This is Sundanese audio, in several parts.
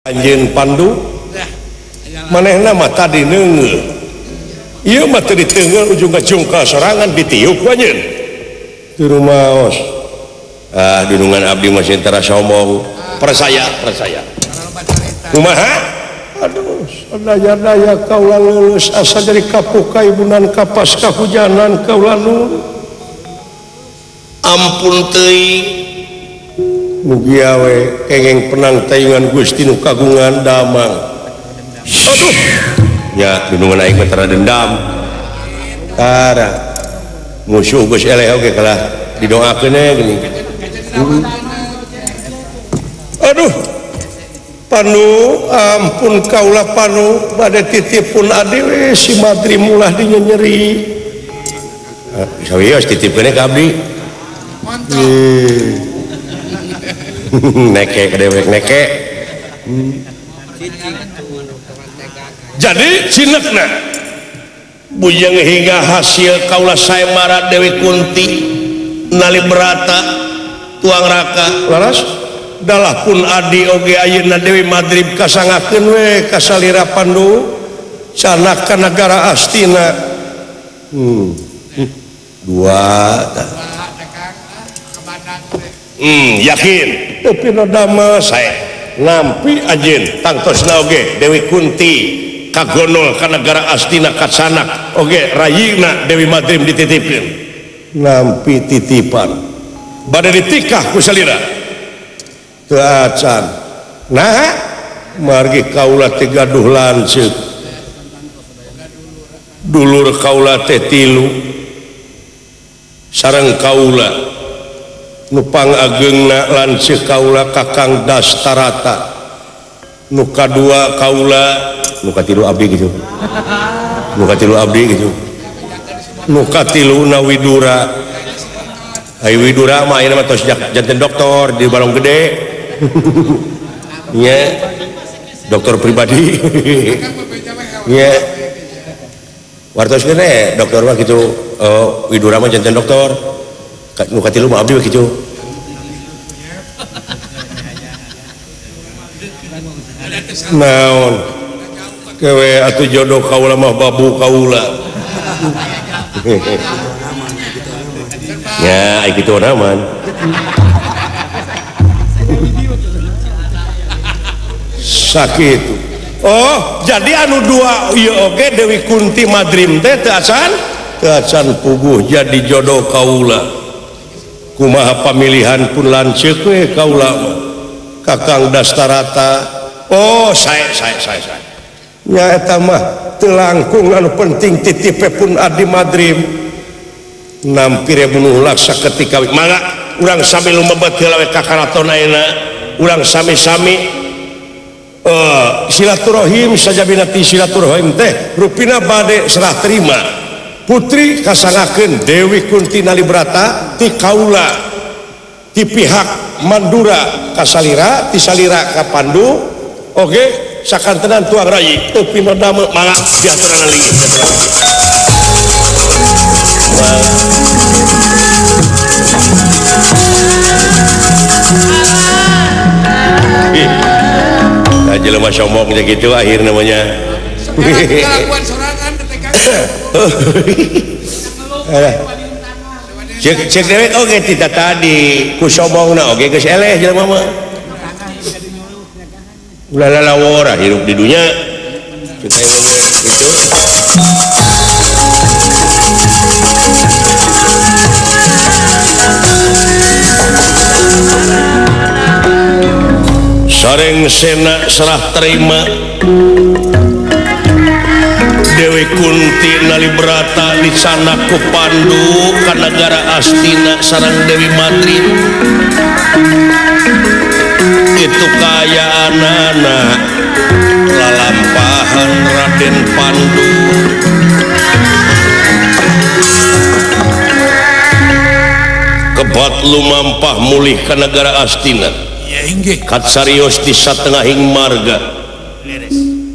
Anjeun Pandu manehna mah tadi neungeul ieu mah teu diteungeul ujung ka sorangan ditiup ku anjeun teu rumaos. Ah dunungan abdi mah tara sombong, percaya percaya kumaha. Aduh sadaya-daya kaula lulus asa jadi kapuh kaibunan kapas kahujanan kaula nu ampun teuing. Mugia we kengeng penang tayungan Gusti nu kagungan damang. Aduh nya dunungan aing mah tara dendam tara musuh geus eleh oge kalah didoakeun we geuning. Aduh Pandu ampun kaula Pandu bade titipun adi we si Madri mulah dinyenyeri. Sawios titipkeun ka abdi. Neke kedewek neke. Jadi cinekna bujang hingga hasil kaula saemara Dewi Kunti Nalibrata tuang raka laras dalah pun adi oge ayeuna Dewi Madrib kasangakeun we kasalira Pandu sanak ka nagara Astina. Dua yakin tapi damel saya nampi anjeun tangtosna oge Dewi Kunti kagonol ka nagara Astina kasanak oge rayina Dewi Madrim dititipkeun nampi titipan bade ditikah ku salira teu acan. Nah margi kaula teh gaduh lanceuk dulur kaula teh tilu sareng kaula nupang agengna lanceuk kaula Kakang Dastarata nu kadua kaula nu katilu abdi gitu nu katilu abdi gitu nu katilu na Widura. Ai Widura mah ayeuna mah tos janten doktor di Balong Gede nya dokter pribadi nya wartos gede dokter mah gitu. Widura mah janten dokter nu katilu mah abdi gitu. Naon kewe atuh jodoh kaula mah babu kaula. Ya ai kitu naman. Sakitu. Oh, jadi anu dua ieu oge Dewi Kunti Madrim teh teu acan puguh jadi jodoh kaula. Kumaha pamilihan pun lanceuk we kaula mah. Kakang Dastarata. Oh, saya nya eta mah teu langkung anu penting titipe pun adi Madrim nampi bunuh laksa ketika mangga urang sami lumebet heula we ka karaton ayeuna urang sami-sami silaturahim sajabina ti silaturahim teh rupina bade serah terima putri kasangakeun Dewi Kunti Nalibrata ti kaula ti pihak Mandura kasalira ti salira ka Pandu. Oke, sakantenan tuang rayi teu pinodame mangga diaturan linggih. Nah, jelema sombong teh kitu akhir namanya. Kelakuan sorangan ketika. Cek cek dewek oge tita tadi ku sombongna oge geus eleh jelema mah. Ulah lalawora hirup di dunia kita gitu. Sareng sena serah terima Dewi Kunti Nalibrata dicanak ku Pandu ka nagara Astina sareng Dewi Madrim. Itu kaya anak-anak lalampahan Raden Pandu kebat lumampah mulih ka nagara Astina katsarios di satengahing marga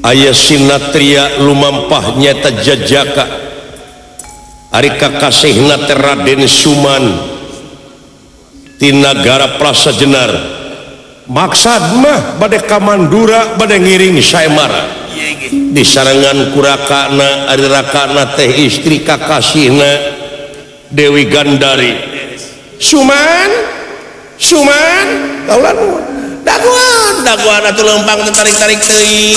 aya sinatria lumampah nyata jajaka ari kakasihna teh Raden Suman ti nagara Prasa Jenar Maksad mah bade ka Mandura bade ngiring Saemara. Disarengan ku rakana ari rakana teh istri kakasihna Dewi Gandari. Suman, Suman, kaula nuhun. Dagoan, dagoan atuh leumpang teu tarik-tarik teuing.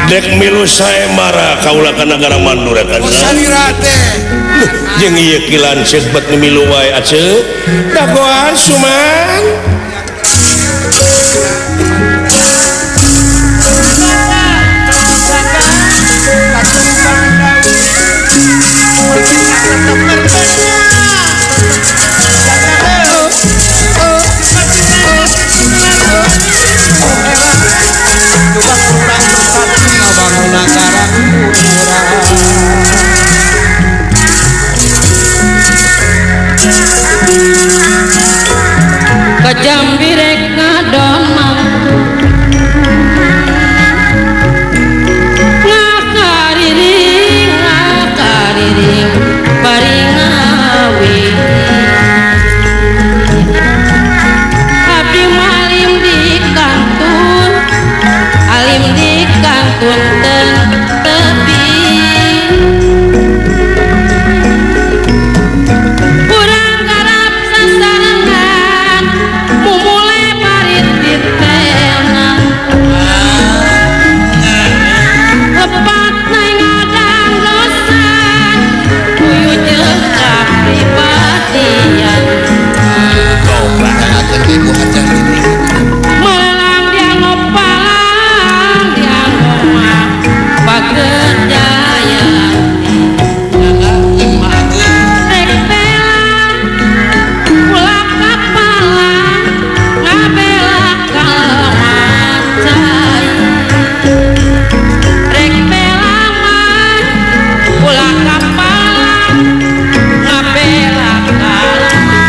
Dek milu Saemara kaula ka nagara Mandura kan. Jeung ieu ki lanceuk bet milu wae aceuk. Dagoan Suman. Kejambi rek ngadon ngakariring ngakariring paringawi abdi malim di kantun alim di kantun tepi kurang garap sasarengan mumule parit ditelna lepat naik ngadang dosan kuyu jeung kapribadian melelang dianggo palang dianggo mah pagerjaya rek tela ulah kapala ngabela kalema cai rek tela mah ulah kapala ngabela kalema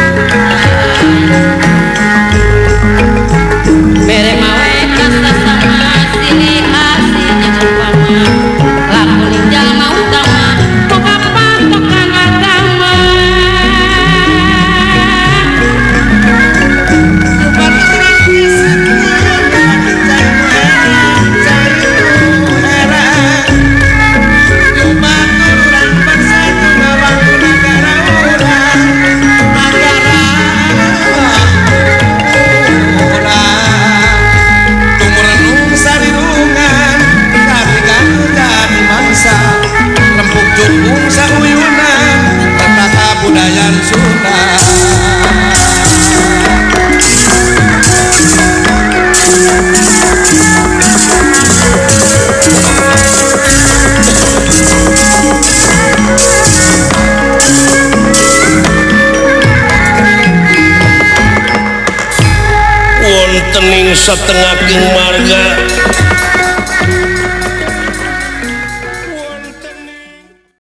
bere mawe kasasama silih asih jeung upama lakuning jalma utama boga patokan agama. Wontening satengahing marga